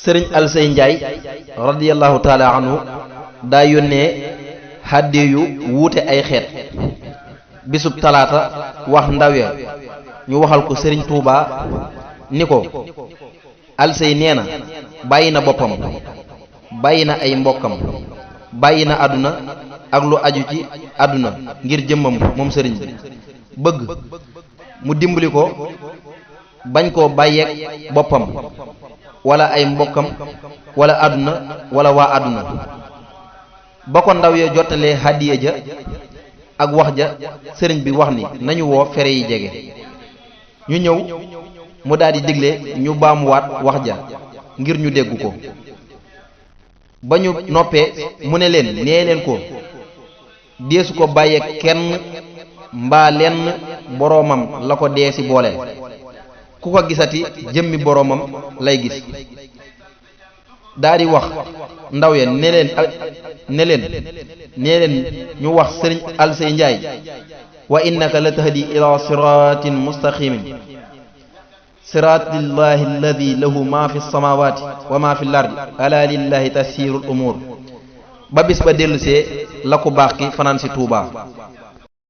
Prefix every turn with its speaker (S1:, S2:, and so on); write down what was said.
S1: sëriñ Alsey Njaay radiyallahu taala anhu daa yónnee hàddi yu wuute ay xeet bisub talaata wax ndaw ya ñu waxal ko sëriñ Tuuba ni ko Alsey nee na bàyyi na boppam bàyyi na ay mbokkam bàyyi na àdduna ak lu aju ci àdduna ngir jëmmam moom sëriñ bi bëgg mu dimbali ko bañ koo bàyyeek boppam wala ay mbokkam wala àdduna wala waa àdduna ba ko ndaw ya jottalee hàddiya ja ak wax ja sëriñ bi wax ni nañu woo fere yi jege ñu ñëw mu daldi digle ñu baamuwaat wax ja ngir ñu dégg ko ba ñu noppee mu ne leen nee leen ko deesu ko bàyyeek kenn mbaa lenn boroomam la ko dee ci booleel ku ko gisati jëmmi boroomam lay gis daldi wax ndaw ya ne leen ñu wax sëriñ Alsey Njaay wa innaka la tahdi ila siratin mustaqimin siratillahi alladi lahu ma fi samawati wa ma fi lardi ala lillahi tasirul umur ba bis ba dellusee la ku baax ki fanaan ci Tuubaa